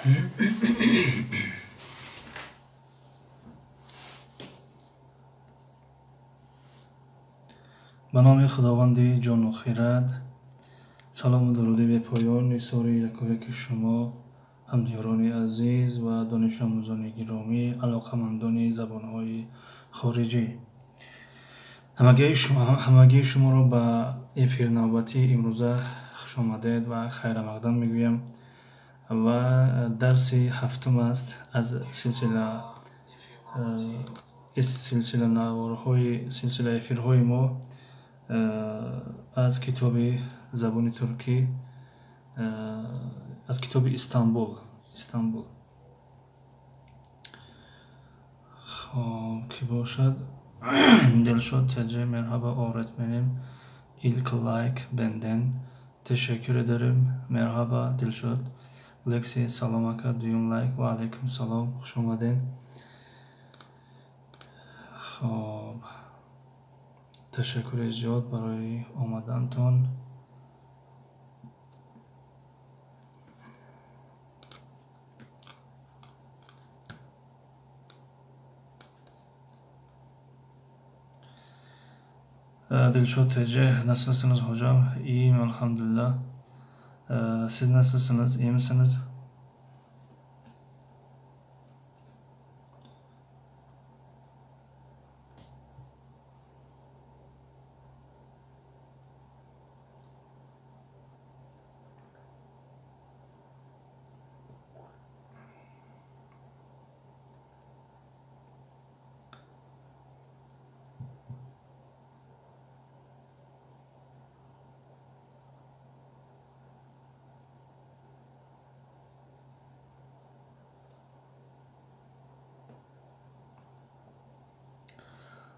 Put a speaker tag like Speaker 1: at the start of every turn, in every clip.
Speaker 1: Ба номи Худованди ҷону хирад, салому дуруди бепоён нисори якояки шумо, ҳамдиёрони азиз ва донишомӯзони гиромӣ, алоқамандони забонҳои хориҷӣ. Ҳамагии шуморо ба эфир навбатии имрӯза хушомадед ва хайрамақдам мегӯям ва дарси ҳафтум аст аз силсила наворҳои силсила эфирҳои мо аз китоби забони туркӣ, аз китоби Истанбул. Хоб, ки бошад? Dilşod TC, merhaba öğretmenim. İlk like benden. Teşekkür ederim. Merhaba Dilşod. Lexi, салом ака, дуюм лайк. Ва алайкум салом, хуш омадед. Хоб, ташаккури зиёд барои омадантон. Dilşod TC, nasılsınız hocam? İyiyim elhamdülillah. Siz nasılsınız? İyi misiniz?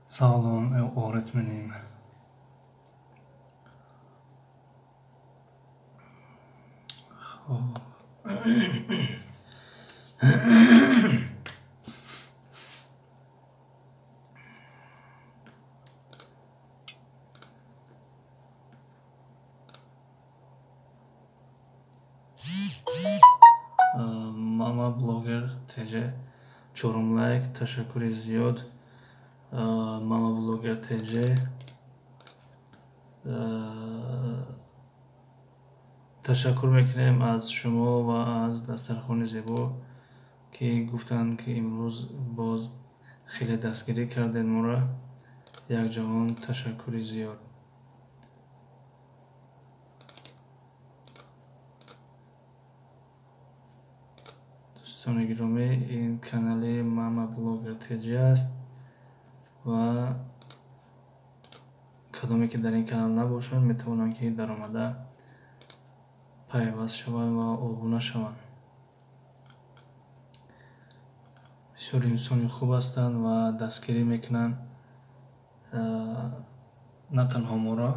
Speaker 1: Sağ olun öğretmenim. Хоб. Мама блогер ТЖ, чорум лайк, ташаккури зиёд. Мама блогер ТЖ, ташаккур мекунем аз шумо ва аз дастархони зебо, ки гуфтанд, ки имрӯз боз хеле дастгирӣ кардед моро. Якҷаҳон ташаккури зиёд. Дӯстони гиромӣ, ин канали Мама блогер ТЖ аст ва кадоме ки дар ин канал набошанд, метавонанд ки даромада пайваст шаванд ва обуна шаванд. Бисёр инсони хуб ҳастанд ва дастгирӣ мекунанд на танҳо моро,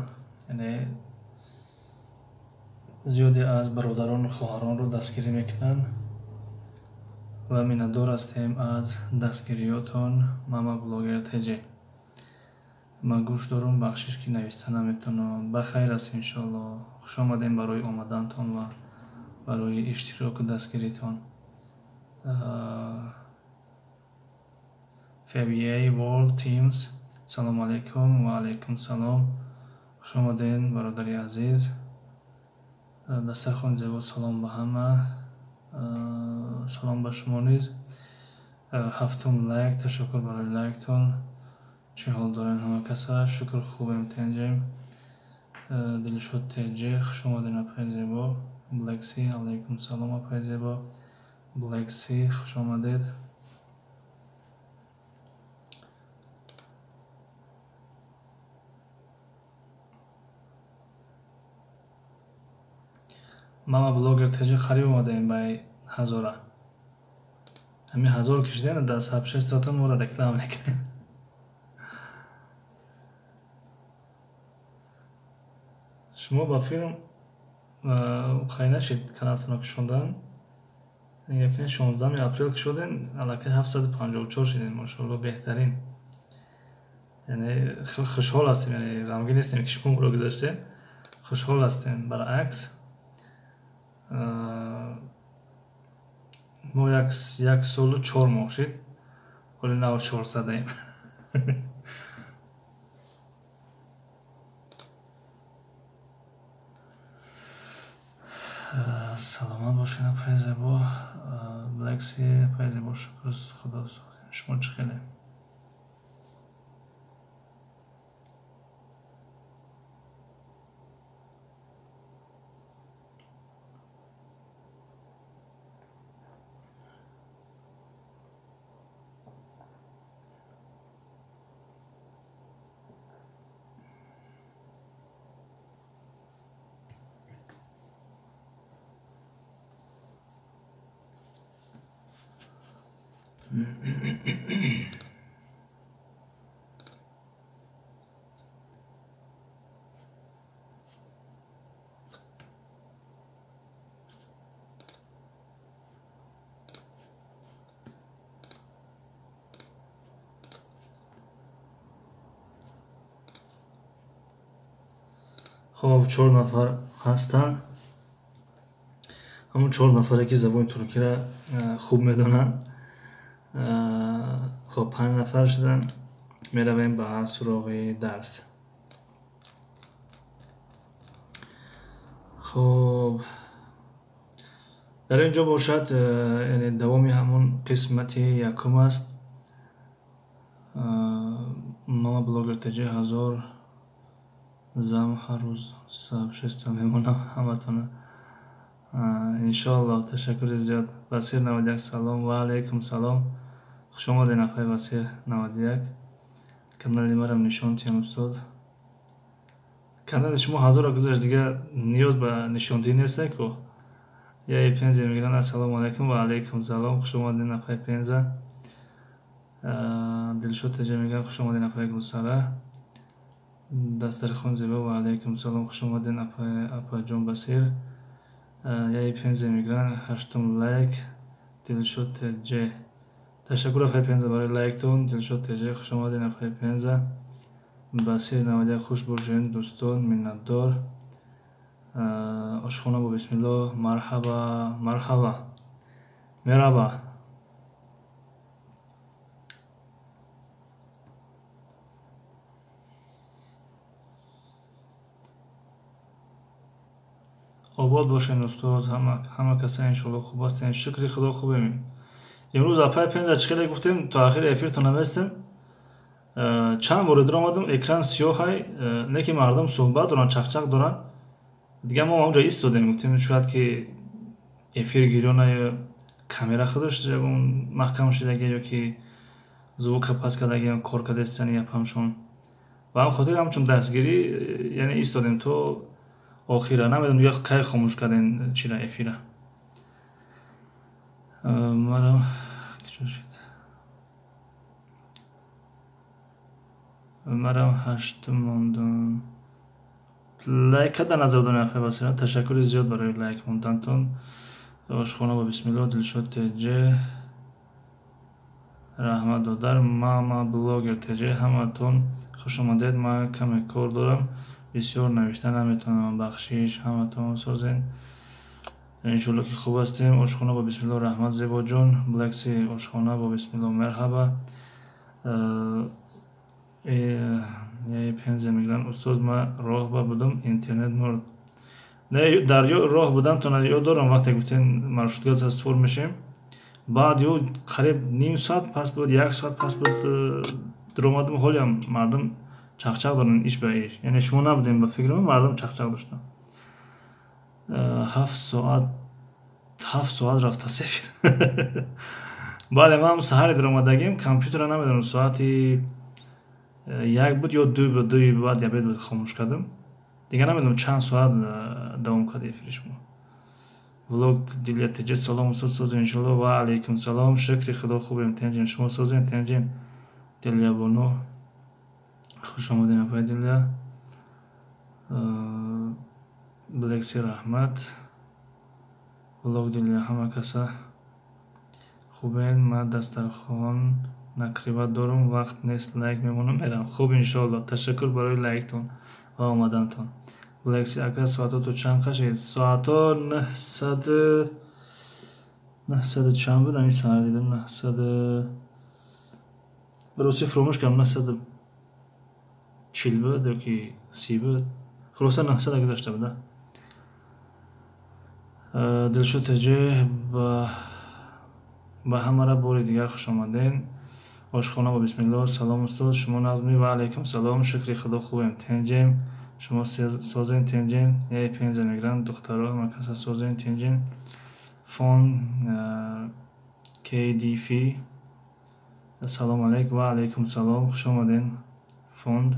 Speaker 1: яъне зиёде аз бародарону хоҳаронро дастгирӣ мекунанд ва миннатдор ҳастем аз дастгириётон. Мама блогер ТЖ, ман гӯш дорум, бахшиш ки нависта наметавонам. Ба хайр аст иншоалло. Хуш омадем барои омадантон ва барои иштироку дастгиритон. FBA World Teams, салому алайкум. Ва алайкум салом, хуш омадем бародари азиз. Дастархони зебо, салом ба ҳама, салом ба шумо низ. Ҳафтум лайк, ташаккур барои лайктон. Чӣ ҳол дорем ҳама каса? Шукр, хубем, тенҷем. Дилшод ТЖ, хуш омадем апаи зебо. Блекси, алайкум салом апаи зебо. Блекси, хуш омадед. Мама блогер ТЖ, қариб омадаем ба ҳазора. Ҳамин ҳазор кишидем, дар сабшестотон моро реклама мекунем. Шумо ба филм қай нашид каналтонро кушондан? Якни 16 апрел кушодем, аллакай 754 шидем, машоалло, беҳтарин. Яъне хушҳол ҳастем, яъне ғамгин нестем, ки шумо моро гузаштем, хушҳол ҳастем. Баръакс, Мо як солу 4 моҳ шид, ҳоли нав 400-аем. Саломат бошед, апаи Зебо. Блекси, апаи Зебо, шукр Худо, шумо чӣ хеле? Хоб, 4 нафар ҳастанд. Ҳамон 4 нафаре ки забони туркиро хуб медонанд. Хоб, 5 нафар шуданд. Меравем ба суроғи дарс. Хоб, дар ин ҷо бошад, яъне давоми ҳамон қисмати якум аст. Мама блогер ТЖ 1000 зам ҳар рӯз сообщество мемонам ҳаматона. Иншоаллоҳ, ташаккури зиёд. Басир 91, салом. Ва алайкум салом. Хуш омадед, апаи Басир 91. Канали марам нишон тиҳам, устод. Канали шумо 1000-ро гузашт, дигар ниёз ба нишондиҳӣ несте ку. Яи Пенза мегӯянд ассалому алайкум. Ва алайкум салом. Хуш омадед, апаи Пенза. Дилшод ТЖ мегӯянд хуш омадед, апаи Гулсара. Дастархон Зебо, ва алайкум салом. Хуш омадед, апаҷон Басир. Яи Пенза мегӯянд 8-ум лайк. Дилшод ТЖ. Ташаккур, апаи Пенза, барои лайктон. Дилшод ТЖ, хуш омадед, апаи Пенза. Басир 91, хуш бошед, дӯстон, миннатдор. Ошхона бо бисмиллоҳ. Марҳаба, марҳаба. Мераба. Обод бошед, устод, ҳама каса иншоаллоҳ хуб ҳастем. Шукри Худо, хубем. Имрӯз апаи Пенза чӣ хеле гуфтем, то ахири эфиртон наместем. Чанд бор омадам, экран сиёҳай, не ки мардум суҳбат доранд, чақчақ доранд. Дигар мо онҷо истодем, гуфтем шояд ки эфир гирёна ё камера худаш ягон маҳкам шудаги ё ки звука паст кардаги, кор кардастани япамшон. Ба ҳам хотир ҳамчун дастгирӣ, яъне истодем то охира. Намедонам дигар кай хомӯш кардем чира эфира. Марам марам 8 мондум. Лайк карда назар дорем, апаи Басира. Ташаккури зиёд барои лайк мондантон. Ошхона бо бисмиллоҳ. Дилшод ТЖ. Раҳмат, додар. Мама блогер ТЖ, ҳаматон хуш омадед. Ман каме кор дорам, бисёр навишта наметавонам, бахшиш. Ҳаматон созен, иншоаллоҳ ки хуб ҳастем. Ошхона бо бисмиллоҳ. Раҳмат, Зебоҷон. Блекси, ошхона бо бисмиллоҳ. Мерҳаба. Яи Пенза мегӯянд устод, ман роҳба будам, интернет мурд. Не, дар роҳ будамтон ёд дорам, вақте гуфтен маршрутка савор мешем, баъд ё қариб ним соат пас буд, як соат пас буд, дуромадам, ҳолиам мардум чақчақ доранд иш ба иш. Яъне шумо набудем, ба фикри ман мардум чақчақ доштанд. 7 соат, 7 соат рафта сефир. Бале, ман саҳари дуромадагим, компютера намедонам, соати 1 буд ё 2 буд, 2 баъд ябед буд, хомӯш кардам. Дигар намедонам чанд соат давом кард эфири шумо. Влог Дилия ТЖ, салом устод, созем иншоаллоҳ. Ва алайкум салом. Шукри Худо, хубем, тинҷем. Шумо созем, тинҷем. Дилия бону, хуш омадед, апаи Дилия. Блекси, раҳмат. Влог Дилия, ҳама каса хубен. Ман дастархон накрива дорум, вақт нест, лайк мемонам, мерам. Хуб, иншоаллоҳ. Ташаккур барои лайктон ва омадантон. Блекси ака, соатото чанд қашид? Соато 900 чанд буд, ҳамин саҳар дидам, 900, рости фуромӯш кардам, 940 буд ёки 30 буд, хулоса 900 гузашта буда. Дилшод ТЖ, ба ҳамара бори дигар хушомаден. Ошхона бо бисмиллоҳ. Салом, устод, шумо нағзмӣ? Ва алайкум салом, шукри худо, хубем, тинҷем. Шумо созен, тинҷем? Яй пенза мегиранд духтаро, ҳама каса созен, тинҷем? Фон КДФ, салом алейк. Ва алайкум салом, хуш омаден фонд.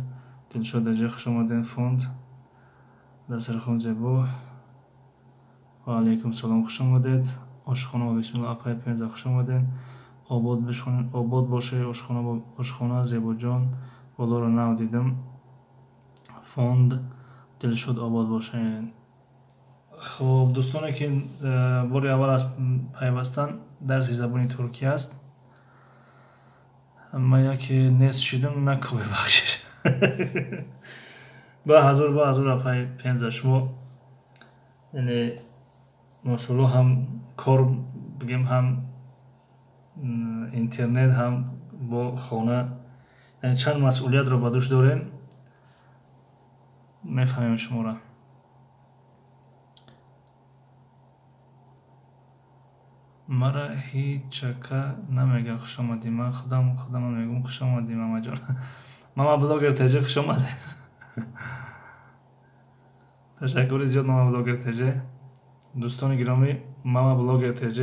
Speaker 1: Дилшод ТЖ, хуш омаден фонд. Дастархон зебо. Ва алайкум салом, хуш омадед. Ошхона бо бисмиллоҳ, апай пенза, хуш омаден. Обод бошед. Ошхона зебоҷон, болоро нав дидам. Фонд Дилшод, обод бошед. Хуб, дӯстоне ки бори аввал аст пайвастан, дарси забони туркӣ аст. Ман яке нест шидам, накобе, бахшиш. Ба ҳазор, ба ҳазор, апай пенза, шумо яъне мошалло ҳам кор бигем, ҳам интернет, ҳам бо хона, яъне чанд масъулиятро ба дӯш дорем, мефаҳмем шуморо. Мара ҳичака намега хушомадӣ, ман худам худама мегӯм хушомадӣ, мамаҷон. Мама блогер ТЖ, хушомадӣ. Ташаккури зиёд, мама блогер ТЖ. Дӯстони гиромӣ, мама блогер ТЖ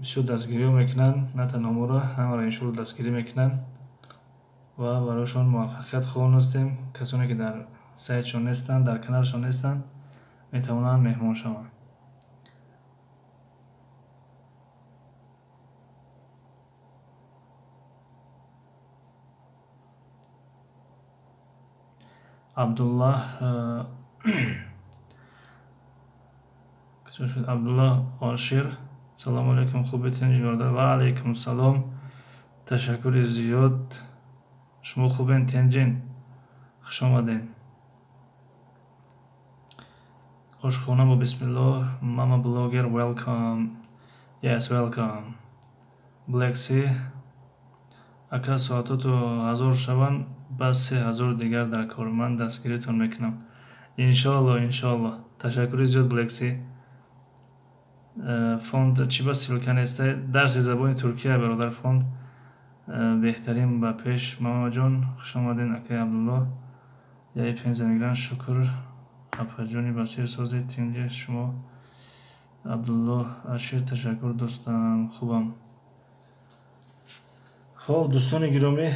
Speaker 1: бисёр дастгириҳо мекунанд, на танҳо моро, ҳамаро иншоалло дастгирӣ мекунанд ва барояшон муваффақият хоҳон ҳастем. Касоне ки дар сайтшон нестанд, дар каналшон нестанд, метавонанд меҳмон шаванд. Абдуллаҳ куҷо шуд? Абдуллоҳ Ошир, салому алайкум, хубед, тинҷ, бародар? Ва алайкум салом, ташаккури зиёд. Шумо хубен, тинҷин? Хуш омаден. Ошхона бо бисмиллоҳ, мама блогер, welcome. Yes, welcome. Black Sea, ака, соатото 1000 шаванд, бас 3000 дигар дар кор, ман дастгиритон мекунам, иншоалло, иншоалло. Ташаккури зиёд, Black Sea. Фонд, чӣ ба ссылка нестай? Дарси забони туркия, бародар фонд. Беҳтарин, ба пеш, мамаҷон, хуш омаден. Акаи Абдуллоҳ, яи пенза мегиранд, шукр. Апаҷони Басир, созед, тинҷи шумо? Абдуллоҳ Ашир, ташаккур, дӯстам, хубам. Хоб, дӯстони гиромӣ,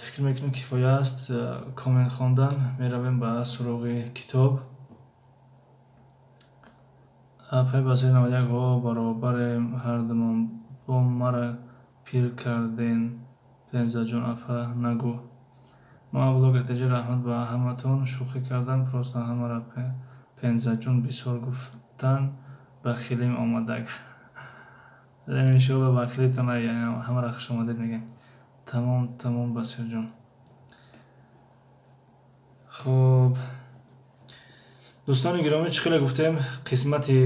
Speaker 1: фикр мекунем, кифоя аст коммент хондан, меравем ба суроғи китоб. Апай Басир, 91 ҳо баробарем ҳардумон, бо мара пир карден, пензаҷон, апа нагӯ. Мама блогер ТЖ, раҳмат ба ҳаматон, шӯхӣ кардам, просто ҳамара пензаҷон бисёр гуфтан, ба хилим омадаг. Иншоалло, ба хилитон ҳамара хушомадед мегӯем. Тамом, тамом, Басирҷон. Хуб, дӯстони гиромӣ, чӣ хеле гуфтем, қисмати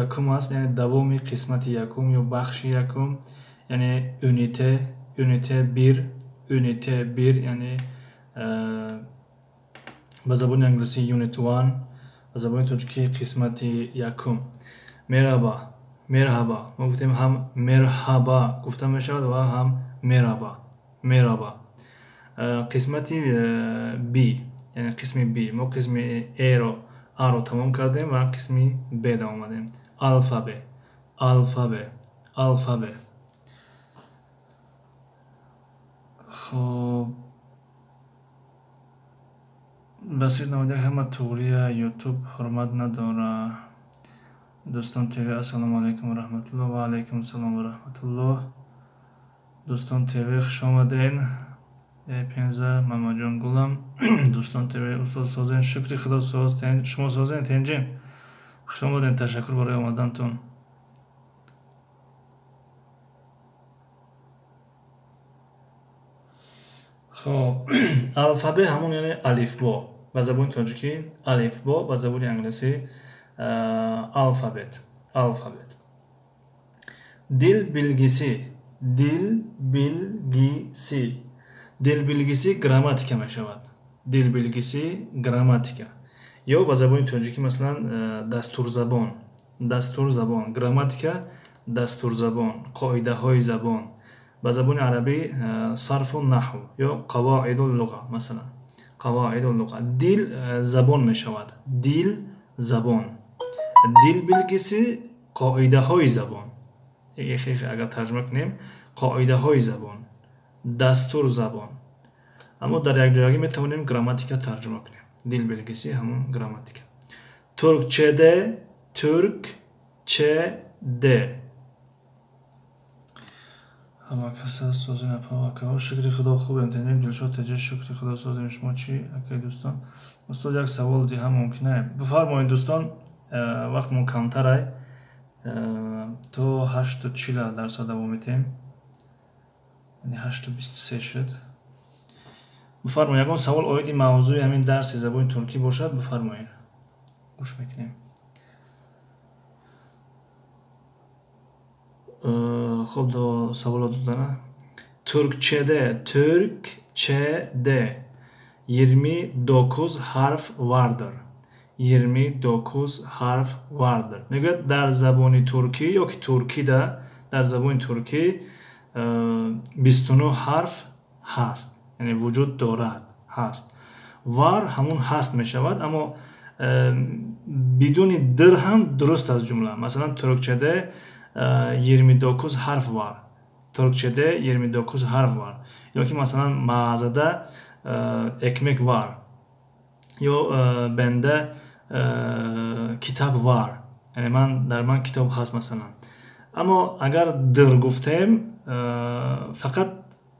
Speaker 1: якум аст, яъне давоми қисмати якум ё бахши якум, яъне ünite bir, ünite bir, яъне ба забони англисӣ unit one, ба забони тоҷикӣ қисмати якум. Merhaba, merhaba. Мо гуфтем, ҳам merhaba гуфта мешавад ва ҳам merhaba, merhaba. Қисмати б, яъне қисми б, мо қисми эро, аро тамом кардем ва қисми б да омадем. Alfabe, alfabe, alfabe. Хоб, Басир 91, ҳама туғрия, ютуб ҳурмат надора. Дӯстон ТВ, ассалому алайкум ва раҳматуллоҳ. Ва алайкум салом ва раҳматуллоҳ. Дӯстон ТВ, хуш омаден. Эй пенза, мамаҷон гулам. Дӯстон ТВ, устод, созен? Шукри худо, соз, шумо созен, тинҷин? Хуш омаден, ташаккур барои омадантон. Хоб, alfabe ҳамон яъне алифбо, ба забони тоҷикӣ алифбо, ба забони англисӣ alphabet. Alfabet. Dil bilgisi, dil bilgisi. Dil bilgisi грамматика мешавад. Dil bilgisi грамматика. Ё ба забони тоҷикӣ масалан дастурзабон, дастурзабон, грамматика, дастурзабон, қоидаҳои забон. Ба забони арабӣ сарфу наҳв ё қавоиду луға масалан. Қавоиду луға. Dil забон мешавад. Dil забон. Dil bilgisi қоидаҳои забон. Агар тарҷума кунем, қоидаҳои забон, дастур забон. Аммо дар якҷоягӣ метавонем грамматика тарҷума кунем. Dil bilgisi ҳамон грамматика. Türkçede, Türkçede. Ҳама кас аст, созин апа акаҳо. Шукри Худо хубем, тенем Дилшод теҷа, шукри Худо созем. Шумо чӣ, акай дӯстон? Устод, як савол диҳам мумкин е? Бифармоед дӯстон, вақтмон камтарай. То 8:40 дарса давом метиҳем. Яъне 8:23 шуд. Бифармоед, ягон савол оиди мавзӯи ҳамин дарси забони туркӣ бошад, бифармоед. Гӯш мекунем. Хуб, саволо додана. Türkçede, Türkçede 29 harf vardır. 29 harf vardır. Мегӯяд дар забони туркӣ ё ки туркида, дар забони туркӣ 29 ҳарф ҳаст, яъне вуҷуд дорад, ҳаст. Var ҳамун ҳаст мешавад, аммо бидуни дир ҳам дуруст аст ҷумла. Масалан, Türkçede 29 harf var. Türkçede 29 harf var. Ё ки масалан mağazada ekmek var. Ё bende kitap var. Яъне ман дар ман китоб ҳаст масалан. Аммо агар дир гуфтем, фақат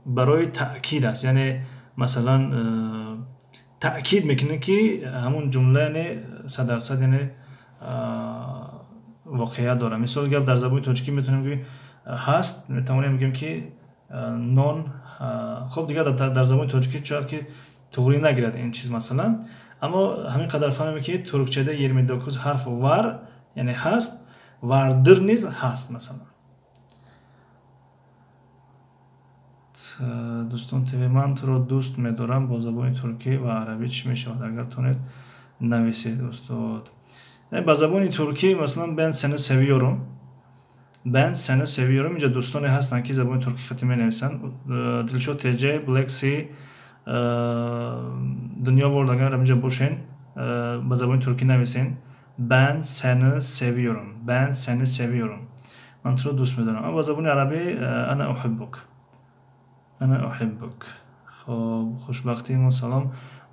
Speaker 1: барои таъкид аст. Яъне масалан таъкид мекунем ки ҳамун ҷумла яъне 100% яъне воқеият дорад. Мисол гап дар забони тоҷикӣ метавонем бигӯем ҳаст, метавонем бигӯем ки нон. Хуб, дигар дар забони тоҷикӣ шояд ки туғрӣ нагирад ин чиз масалан, аммо ҳамин қадар фаҳмем ки Türkçede 29 harf var, яъне ҳаст, vardır низ ҳаст масалан. Дӯстон ТВ, ман туро дӯст медорам бо забони туркӣ ва арабӣ чӣ мешавад? Агар тонед нависед устод. Ба забони туркӣ масалан ben seni seviyorum. Ben seni seviyorum. Инҷа дӯстоне ҳастанд ки забони туркӣ хати менависанд. Дилшод ТЖ, Black Sea, Дунё World, агар инҷа бошен, ба забони туркӣ нависен. Ben seni seviyorum. Ben seni seviyorum. Ман туро дӯст медорам. Аммо ба забони арабӣ ana uhibbuk. Ana uhibbuk. Хоб, хушбахтии мо салом.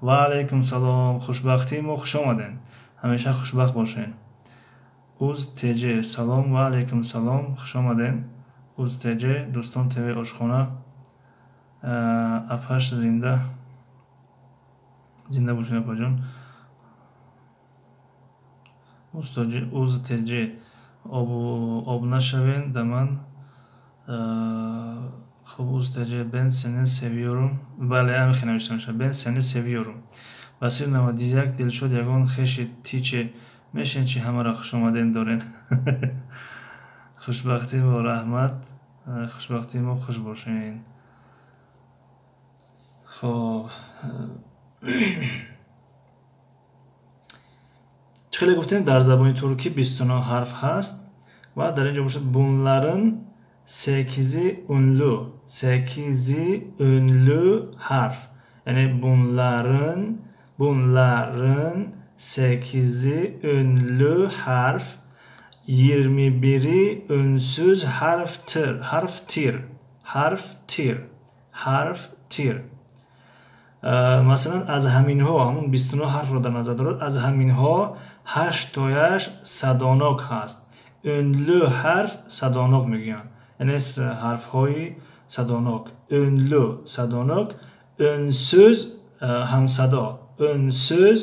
Speaker 1: Ва алайкум салом. Хушбахтии мо, хуш омаден. Ҳамеша хушбахт бошен. Уз ТЖ, салом ва алайкум салом, хуш омаден. Уз ТЖ, Дӯстон ТВ ошхона. Апаш зинда. Зинда бошед апаҷон. Уз ТЖ, об нашавен даман. Хуб, Уз ТЖ, ben seni seviyorum. Бале, ҳамин хел навишта мешавад. Ben seni seviyorum. Басир 91, Дилшод ягон хеши тиче мешен чи ҳамаро хушомаден дорен. Хушбахтӣ мо раҳмат, хушбахтии мо хуш бошен. Хоб, чӣ хеле гуфтем, дар забони туркӣ 29 ҳарф ҳаст ва дар ин ҷо бошад bunların sekizi ünlü, sekizi ünlü harf. Яъне bunların sekizi ünlü harf, 21-i ünsüz harftir, harftir, harftir, harftir. Масалан, аз ҳаминҳо, ҳамун 29 ҳарфро дар назар дорад, аз ҳаминҳо 8тояш садонок ҳаст. Ünlü harf садонок мегӯянд, яъне ҳарфҳои садонок. Ünlü садонок, ünsüz ҳамсадо, ünsüz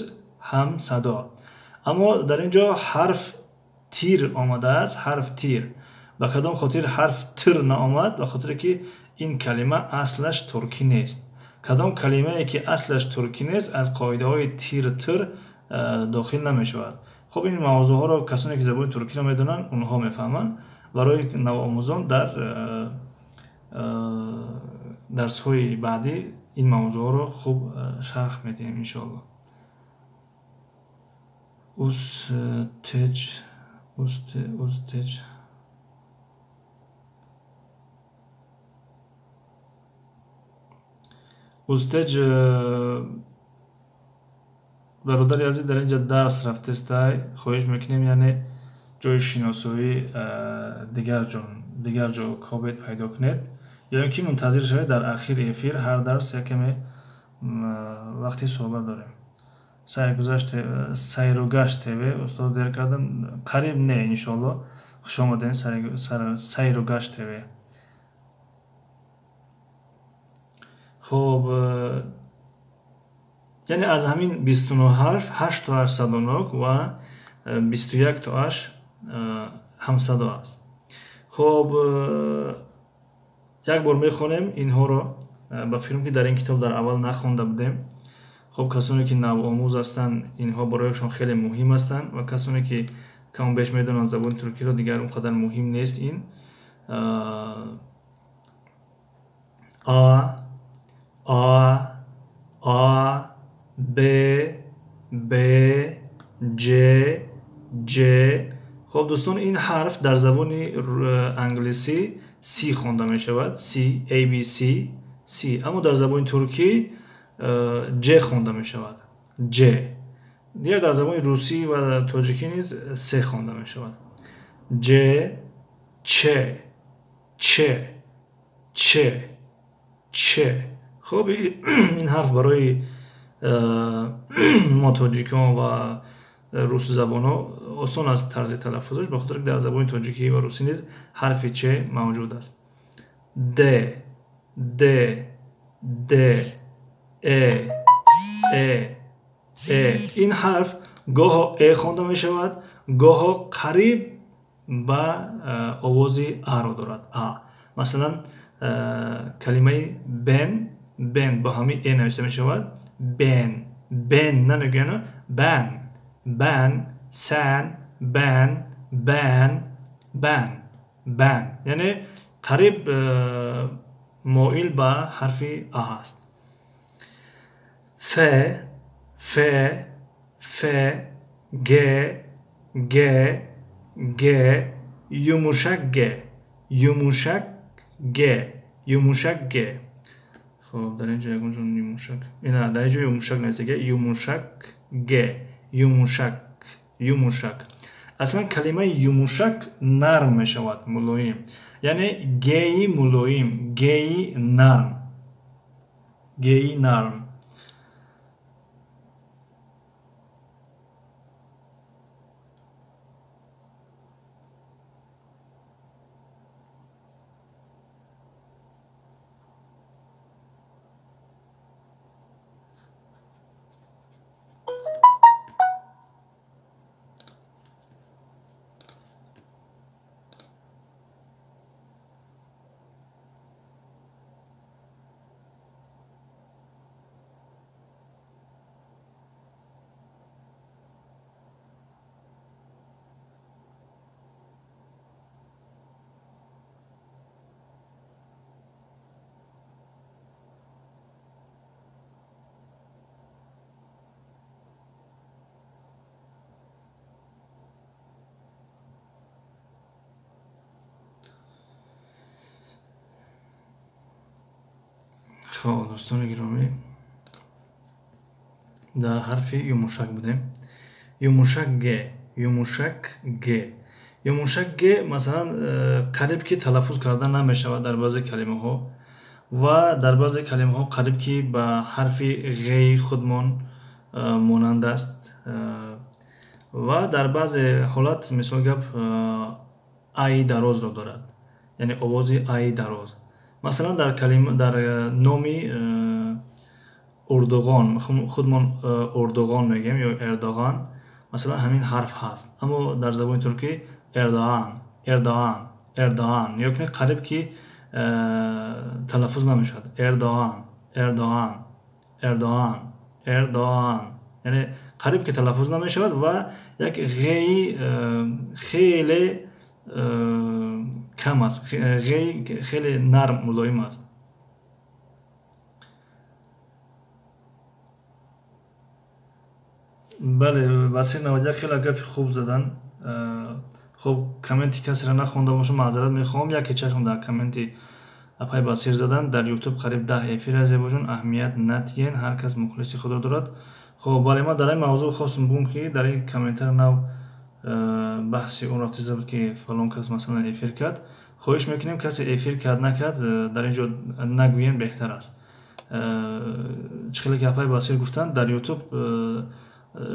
Speaker 1: ҳамсадо. Аммо дар ин ҷо ҳарф тир омадааст, ҳарф тир. Ба кадом хотир ҳарф тир наомад? Ба хотире ки ин калима аслаш туркӣ нест. Кадом калимае ки аслаш туркӣ нест, аз қоидаҳои тир-тир дохил намешавад. Хуб, ин мавзӯъҳоро касоне ки забони туркиро медонанд, онҳо мефаҳманд. Барои навомӯзон дар дарсҳои баъдӣ ин мавзӯъҳоро хуб шарҳ медиҳем иншоаллоҳ. Устеҷ, устеҷ. Устеҷ, бародари азиз, дар инҷа дарс рафтестай, хоҳиш мекунем, яъне ҷои шиносоӣ дигар ҷо кобед пайдо кунед, ё ин ки мунтазир шавед дар ахири эфир ҳар дарс якаме вақти суҳбат дорем. Сайругашт ТВ, устод дер кардам, қариб не, иншоаллоҳ. Хуш омадед, Сайругашт ТВ. Хуб, яъне аз ҳамин 29 ҳарф 8 тоаш садонок ва 21 тоаш ҳамсадо аст. Хуб, як бор мехонем инҳоро, ба фикрам ки дар ин китоб дар аввал нахонда будем. Хуб, касоне ки навомӯз ҳастанд, инҳо барояшон хеле муҳим ҳастанд ва касоне ки каму беш медонанд забони туркиро, дигар он қадар муҳим нест ин. А, А, А, Б, Б, Ҷ, Ҷ. Хуб, дӯстон, ин ҳарф дар забони англисӣ С хонда мешавад, С, A, B, C, С. Аммо дар забони туркӣ Ҷ хонда мешавад, Ҷ. Дигар дар забони русӣ ва тоҷикӣ низ С хонда мешавад. Ҷ, Ч, Ч, Ч, Ч. Хуб, ин ҳарф барои мо тоҷикон ва русзабонҳо осон аст тарзи талаффузаш, ба хотире ки дар забони тоҷикӣ ва русӣ низ ҳарфи Ч мавҷуд аст. Д, Д, Д, Э, Э, Э. Ин ҳарф гоҳо Э хонда мешавад, гоҳо қариб ба овози А-ро дорад. А. Масалан, калимаи бен, бен бо ҳамин Э навишта мешавад. Бен, бен намегӯянд, бан, бан, сан, бан, бан, бан, бан. Яъне қариб моил ба ҳарфи А аст. Ф, Ф, Ф, Г, Г, Г, юмушак Г, юмушак Г, юмушак Г. Хуб, дар ин ҷо ягон ҷо юмушак, ина дар ин ҷо юмушак нависта, юмушак Г, юмушак, юмушак. Аслан калимаи юмушак нарм мешавад, мулоим. Яъне геи мулоим, геи нарм, геи нарм. Хуб, дӯстони гиромӣ, дар ҳарфи юмушак будем. Юмушак Г, юмушак Г. Юмушак Г, масалан, қариб ки талаффуз карда намешавад дар баъзе калимаҳо ва дар баъзе калимаҳо қариб ки ба ҳарфи ғ худмон монанд аст ва дар баъзе ҳолат, мисол гап, ай дарозро дорад, яъне овози ай дароз. Масалан, дар калима, дар номи Урдуғон, худмон Урдуғон мегӯем ё Эрдоған, масалан ҳамин ҳарф ҳаст, аммо дар забони туркӣ Эрдоған, Эрдоған, Эрдоған, ё ки қариб ки талаффуз намешавад. Эрдоған, Эрдоған, Эрдоған, Эрдоған, Яъне қариб ки талаффуз намешавад ва як ғеи хеле кам аст, ғеи хеле нарм, мулоим аст. Бале, Басир 91 хеле гапи хуб задан. Хуб, комменти касеро нахонда бошам, маъзарат мехоҳам. Яке чашм дар комменти апай Басир задан. Дар ютуб қариб 10 эфир аст, зебоҷон, аҳамият натиҳен, ҳар кас мухлиси худро дорад. Хуб, бале, ман дар ин мавзӯъ хостам бигӯм, ки дар ин комментар нав баҳси он рафта буд, ки фалон кас масалан эфир кард. Хоҳиш мекунем, касе эфир кард накард, дар ин ҷо нагӯем, беҳтар аст. Чӣ хеле ки апай Басир гуфтанд, дар ютуб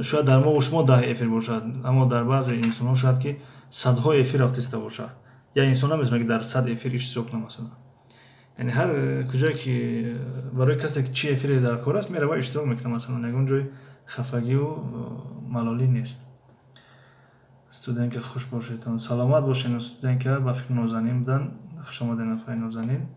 Speaker 1: шояд дар мо шумо 10 эфир бошад, аммо дар баъзе инсонҳо шояд ки садҳо эфир рафтиста бошад. Я инсон наметавонад, ки дар 100 эфир иштирок кунад масалан. Яъне ҳар куҷое ки барои касе ки чӣ эфире дар кор аст, мерава иштирок мекунад масалан, ягон ҷой хафагию малолӣ нест. Студентка, хуш бошедтон, саломат бошед. Студентка, ба фикр Нозанин будан. Хуш омадед, апай Нозанин.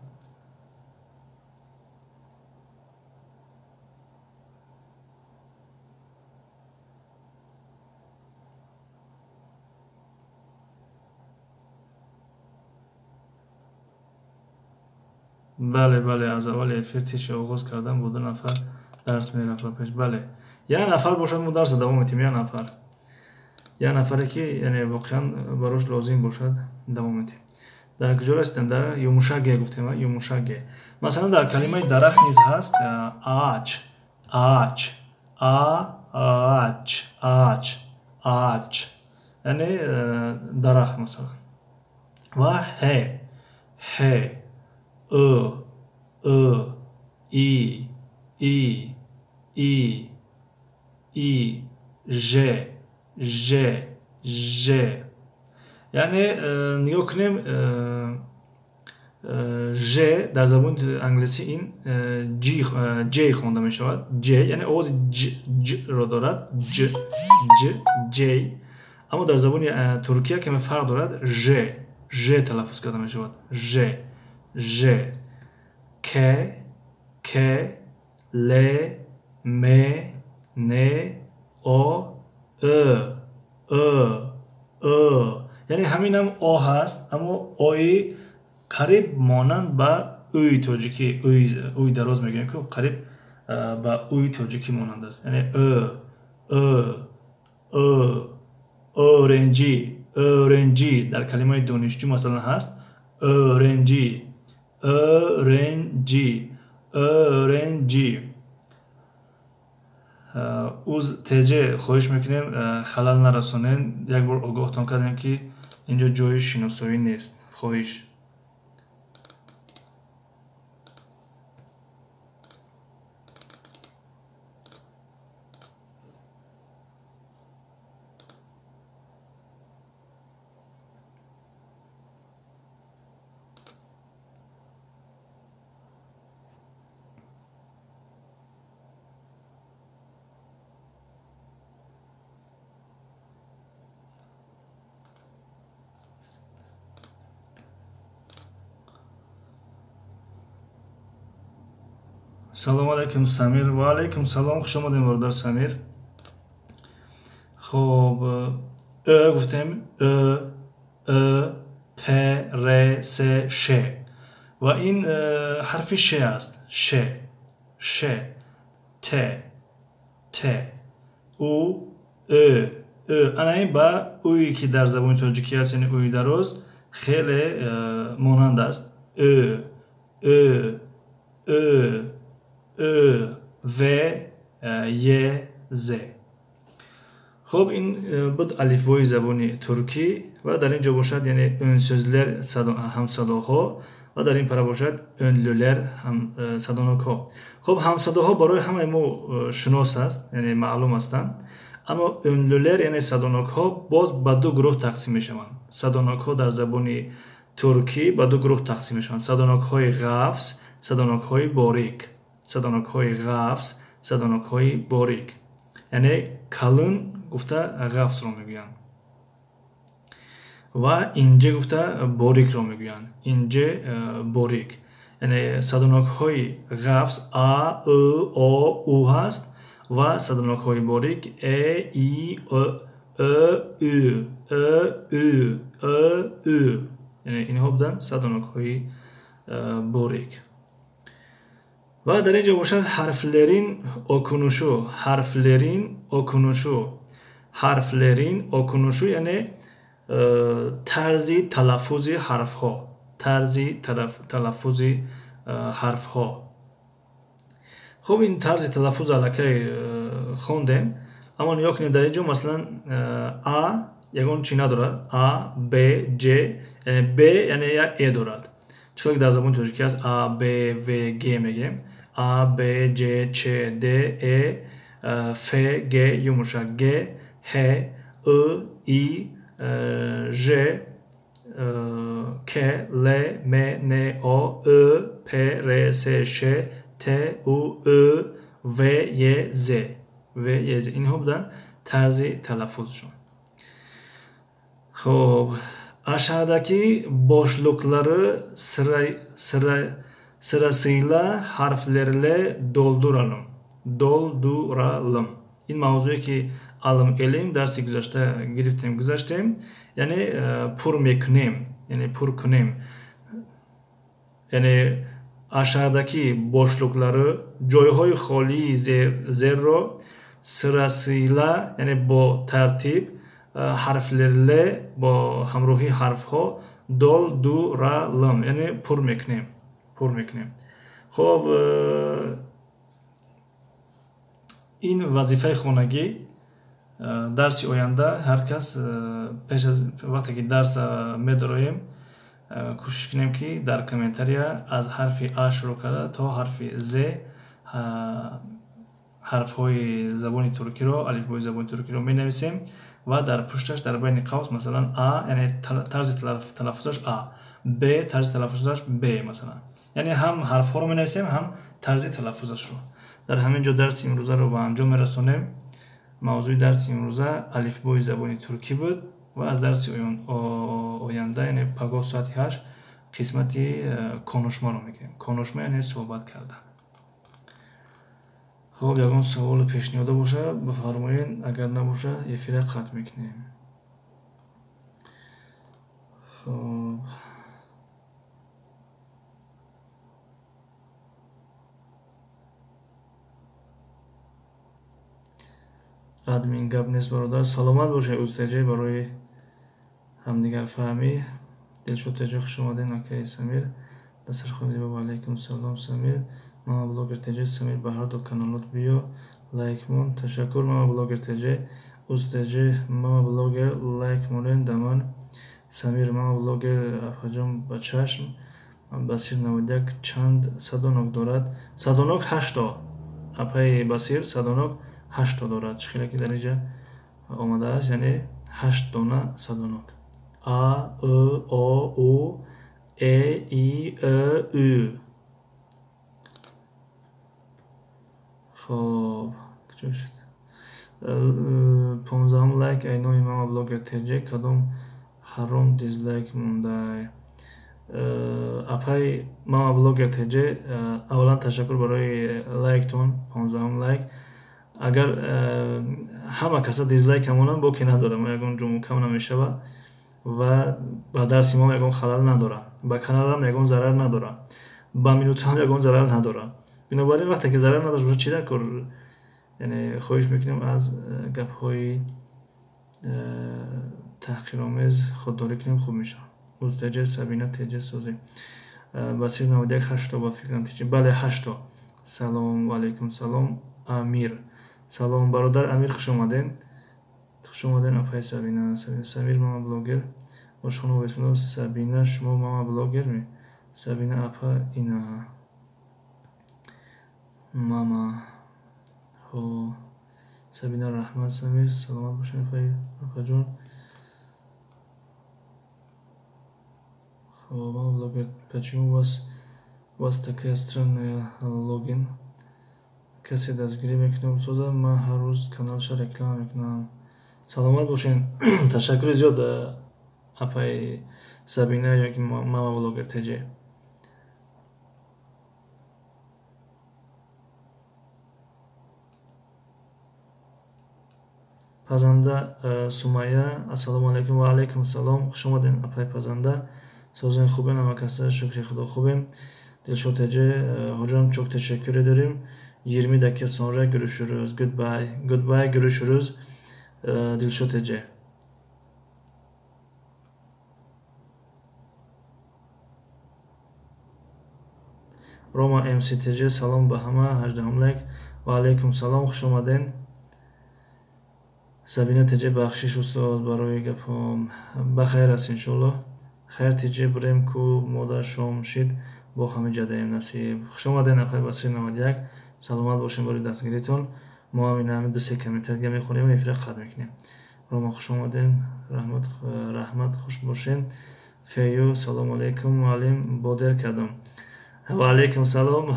Speaker 1: Бале, бале, аз аввали эфир тиши оғоз кардам, бо 2 нафар дарс мерафт ба пеш. Бале, як нафар бошад, мо дарса давом метиҳем. Як нафар, як нафаре ки яъне воқеан барош лозим бошад, давом метиҳем. Дар куҷо расидем? Дар yumuşak G гуфтем, yumuşak G. Масалан, дар калимаи дарахт низ ҳаст ач, ач, а, ач, ач, ач, яъне дарахт масалан. Ва ҳ, ҳ, ы, ы, и, и, и, и, ж, ж, ж. Яъне нигоҳ кунем, ж дар забони англисӣ ин ҷ хонда мешавад. Ҷ, яъне овози ҷ, ҷ-ро дорад, ҷ, ҷ, ҷ. Аммо дар забони туркия каме фарқ дорад, ж, ж талаффуз карда мешавад. Ж, ж, к, к, л, м, н, о, ы, ы, ы. Яъне ҳаминам о ҳаст, аммо ои қариб монанд ба ӯи тоҷикӣ, ӯи дароз мегӯем, ки қариб ба ӯи тоҷикӣ монанд аст. Яъне ы, ы, ы, оренҷӣ, оренҷӣ дар калимаи донишҷӯ масалан ҳаст. Оренҷӣ, оренҷӣ, оренҷӣ. Уз теҷ, хоҳиш мекунем, халал нарасонем. Як бор огоҳтон кардем, ки инҷо ҷои шиносоӣ нест. Хоҳиш. Салом алейкум, Самир. Ва алейкум салом, хуш омадем, бародар Самир. Хоб, ө гуфтем, ө, ө, п, р, с, ш. Ва ин ҳарфи ш аст. Ш, ш, т, т, у, ө, ө. Ана ин ба ӯе ки дар забони тоҷикӣ аст, яъне ӯи дароз, хеле монанд аст. Ө, ө, ө, ө, в, е, з. Хуб, ин буд алифбои забони туркӣ ва дар ин ҷо бошад, яъне ӯнсӯзлер ҳамсадоҳо ва дар ин пара бошад ӯнлӯлер садонокҳо. Хуб, ҳамсадоҳо барои ҳамаи мо шинос аст, яъне маълум ҳастанд. Аммо ӯнлӯлер, яъне садонокҳо, боз ба ду гурӯҳ тақсим мешаванд. Садонокҳо дар забони туркӣ ба ду гурӯҳ тақсим мешаванд: садонокҳои ғафс, садонокҳои борик. Садонокҳои ғафс, садонокҳои борик. Яъне kalın гуфта ғафсро мегӯянд ва ince гуфта борикро мегӯянд. Ince, борик. Яъне садонокҳои ғафс а, ы, о, у ҳаст Ва садонокҳои борик э, и, ө, ө, ü, ө, ü, ө, ü. Яъне инҳо буданд садонокҳои борик. Ва дар ин ҷо бошад harflerin okunuşu, harflerin okunuşu, harflerin okunuşu, яъне тарзи талаффузи ҳарфҳо, тарзи талаффузи ҳарфҳо. Хуб, ин тарзи талаффуз аллакай хондем, аммо нигоҳ кунед, дар ин ҷо масалан а ягон чӣ надорад, а, б, ҷ, яъне б яъне як э дорад. Чӣ хеле дар забони тоҷикӣ аст а, б, в, г мегӯем. А, б, ҷ, ч, д, э, ф, г, юмушак г, ҳ, ы, и, ж, к, л, м, н, о, ө, п, р, с, ш, т, у, ө, в, е, з. В, е, з. Инҳо буданд тарзи талаффузшон. Хуб, aşağıdaki boşlukları sırasıyla harflerle dolduralım. Dolduralım. Ин мавзӯе ки алм элим дарси гузашта гирифтем, гузаштем, яъне пур мекунем, яъне пур кунем. Яъне aşağıdaki boşlukları, ҷойҳои холии зерро sırasıyla, яъне бо тартиб, harflerle, бо ҳамроҳии ҳарфҳо, dolduralım, яъне пур мекунем, пур мекунем. Хуб, ин вазифаи хонагӣ. Дарси оянда ҳар кас пеш аз вақте ки дарс медороем, кӯшиш кунем ки дар комментария аз ҳарфи а шурӯъ карда то ҳарфи з ҳарфҳои забони туркиро, алифбои забони туркиро менависем ва дар пушташ дар байни қавс масалан а, яъне тарзи талаффузаш а, б, тарзи талаффузаш б масалан. Яъне ҳам ҳарфҳоро менависем, ҳам тарзи талаффузашро. Дар ҳамин ҷо дарси имрӯзаро ба анҷом мерасонем. Мавзӯи дарси имрӯза алифбои забони туркӣ буд ва аз дарси оянда, яъне пагоҳ соати 8, қисмати конушмаро мегирем. Конушма яъне суҳбат кардан. Хуб, ягон саволу пешниҳода боша, бифармоед, агар набоша, эфира қатъ мекунем. Хуб, админ гап нест, бародар, саломат бошед. Узтеҷе барои ҳамдигарфаҳмӣ. Дилшод теҷо, хуш омадед. Акаи Самир, дастархони зебо. Ва алайкум салом, Самир. Мама блогер теҷе, Самир, ба ҳар ду каналот биё, лайк мон. Ташаккур, мама блогер теҷе. Узтеҷе, мама блогер, лайк монед даман. Самир, мама блогер, апаҷон, ба чашм. Басир 91 чанд садонок дорад? Садонок 8то. Апаи Басир, садонок 8то дорад. Чӣ хеле ки дар инҷа омадааст, яъне 8 дона садонок. А, ы, о, у, э, и, ө, ü. Хоб, куҷо шуд? 15-ум лайк ай номи мама блогер теҷе, кадом ҳаром дизлайк мондай? Апай мама блогер теҷе, аввалан ташаккур барои лайктон, 15-ум лайк. Агар ҳама каса дизлайк ҳамонанд, боке надорам, ягон ҷо мукам намешавад ва ба дарси мо ягон халал надорад, ба каналам ягон зарар надорад, ба минутаам ягон зарар надорад. Бинобар ин вақте ки зарар надошт бошад, чӣ дар кор? Яъне хоҳиш мекунем аз гапҳои таҳқиромез худдорӣ кунем, хуб мешавад. Узтеҷе, Сабина теҷе созӣ. Басир 91 8то ба фикрам теҷе. Бале, 8то. Салом, ва алайкум салом, Амир. Салом, бародар Амир, хуш омадед. Хуш омадед, апаи Сабина. Самир, мама блогер. Ошхона бисмиллоҳ. Сабина, шумо мама блогер ми? Сабина апа ина. Мама. Хо. Сабина, раҳмат, Самир, саломат бошед, апаҷон. Хо, мама блогер, почему у вас такая странная логин? Касе дастгирӣ мекунам, соза, ман ҳар рӯз каналша реклама мекунам. Саломат бошед. Ташаккури зиёд, апаи Сабина ё ки мама блогер теҷе. Пазанда Сумайя, ассалому алайкум ва алайкум салом. Хуш омадед, апай Пазанда. Созен хубен, ҳама каса, шукри Худо хубем. Дилшод Теже, hocam çok teşekkür ederim. 20 dakika sonra görüşürüz. Goodbye. Goodbye, görüşürüz. Dilşod Ece. Рома МСТЖ, салом ба ҳама, 18 лайк. Ва алайкум салом, хуш омаден. Сабина ТЖ, бахшиш устоз барои гапҳом. Ба хайр аст иншоаллоҳ. Хайр ТЖ, бурем ку модар шом шид, бо ҳами ҷадаем насиб. Хуш омаден апай Басир 91. Саломат бошем барои дастгиритон. Мо ҳам ина ҳами ду-се комментар дига мехонем ва эфира қатъ мекунем. Рома, хуш омаден. Раҳмат, раҳмат, хуш бошен. Фею, салому алайкум, муаллим, бо дер кардам. Ва алайкум салом,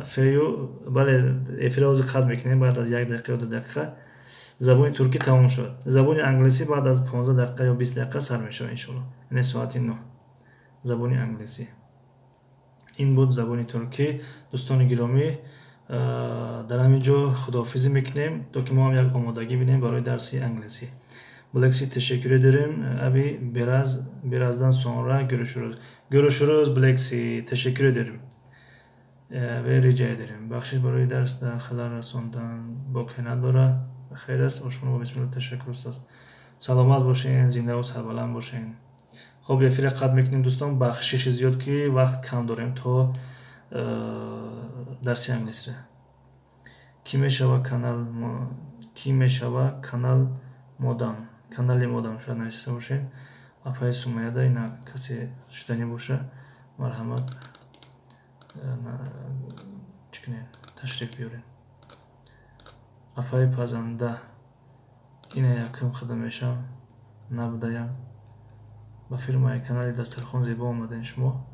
Speaker 1: Фею. Бале, эфира ҳозир қатъ мекунем баъд аз як дақиқа ё 2 дақиқа. Забони туркӣ тамом шуд. Забони англисӣ баъд аз 15 дақиқа ё 20 дақиқа сар мешавад иншоаллоҳ. Яъне соати 9. Забони англисӣ. Ин буд забони туркӣ. Дӯстони гиромӣ, дар ҳамин ҷо худоҳофизӣ мекунем, то ки мо ҳам як омодагӣ бинем барои дарси англисӣ. Black teşekkür ederim. Abi birazdan sonra görüşürüz. Görüşürüz Black. Teşekkür ederim. Ve rica ederim. Бахшиш барои дарс дар халал расондан боке надора. Хайр аст. Ошумо бо бисмилла, ташаккур устоз. Саломат бошен, зиндаву сарбаланд бошен. Хоб, эфира қатъ мекунем, дӯстон. Бахшиши зиёд, ки вақт кам дорем то дарси англисиро. Кӣ мешава канал, кӣ мешава канал модам? Канали модам шояд нависта бошед. Апаи Сумаяда ина касе шуданӣ боша, марҳамат, чӣ кунем, ташриф биёред. Апаи Пазанда, ина якум худа мешавам, набудаям. Ба фирмаи канали Дастархон зебо омадем шумо.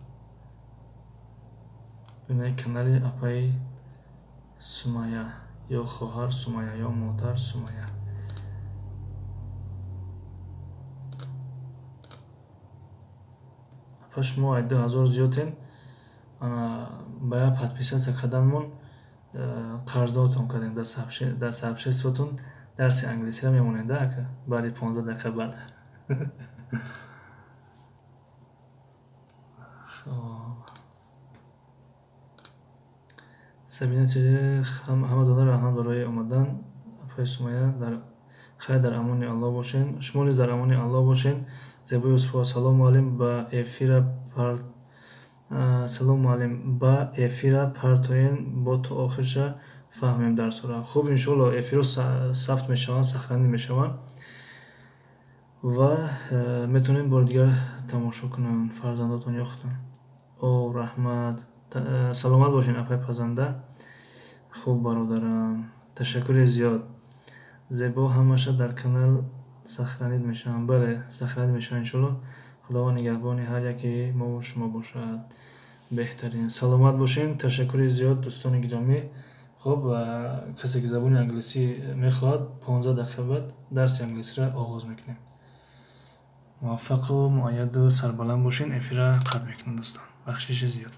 Speaker 1: Инаи канали апаи Сумая ё хоҳар Сумая ё модар Сумая. Апа, шумо ай 2000 зиёден, ба як подписаться карданмон қарздортон кардем. Дар сообществотон дарси англисиро мемонед да ака, баъди 15 дақиқа баъд. Хоб, Сабина чизе, ҳаматонро раҳмат барои омадан. Апаи Сумая, дар хайр, дар амони Аллоҳ бошен. Шумо низ дар амони Аллоҳ бошен. Зебо Юсуфова, салом муаллим, ба эфира пар салом муаллим, ба эфира партоен, бо то охирша фаҳмем дарсҳоро. Хуб, иншоалло, эфирҳо сабт мешаванд, сохранить мешаванд ва метавонем бори дигар тамошо кунанд фарзандотон ё худтон. О, раҳмат, саломат бошед, апай Пазанда. Хуб, бародарам, ташаккури зиёд. Зебо, ҳамаша дар канал сохранить мешаванд. Бале, сохранить мешаванд иншоалло. Худованд нигаҳбони ҳар яке мову шумо бошад. Беҳтарин, саломат бошед, ташаккури зиёд, дӯстони гиромӣ. Хуб, касе ки забони англисӣ мехоҳад, 15 дақиқа баъд дарси англисиро оғоз мекунем. Муваффақу муайяду сарбаланд бошед. Эфира қатъ мекунем, дӯстон, бахшиши зиёд.